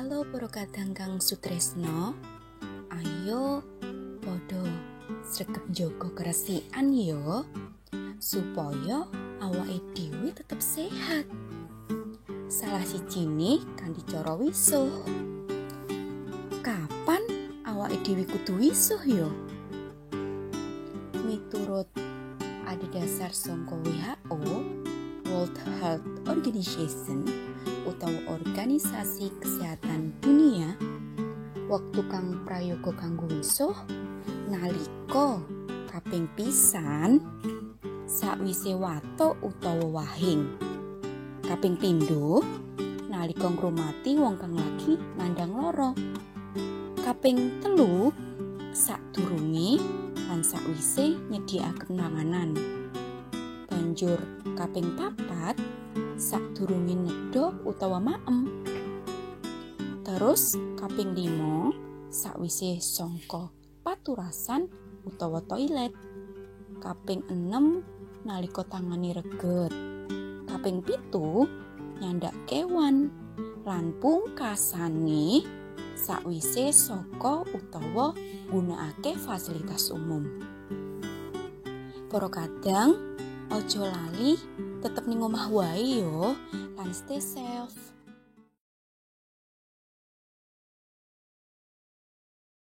Halo para kadang kang sutresno, ayo padha sregep njaga keresikan yo, supaya awake dhewe tetep sehat. Salah sijine kanthi cara wisuh. Kapan awake dhewe kudu wisuh yo? Miturut adhedhasar saka WHO, World Health Organization utawa Organisasi Kesehatan Dunia, wektu kang prayoga kanggo wisuh nalika kaping pisan sakwise watuk utawa wahing. Kaping pindho nalika ngrumati wong kang lagi nandhang lara. Kaping telu sadurunge lan sakwise nyedhiyakaken panganan. Banjur kaping papat sadurunge nedha utawa maem. Terus kaping 5 sakwise sangka paturasan utawa toilet. Kaping 6 nalika tangane reget. Kaping 7 nyandak kewan. Lan pungkasane sakwise saka utawa nggunakake fasilitas umum. Para kadang aja lali tetep ning omah wae yo, lan stay safe.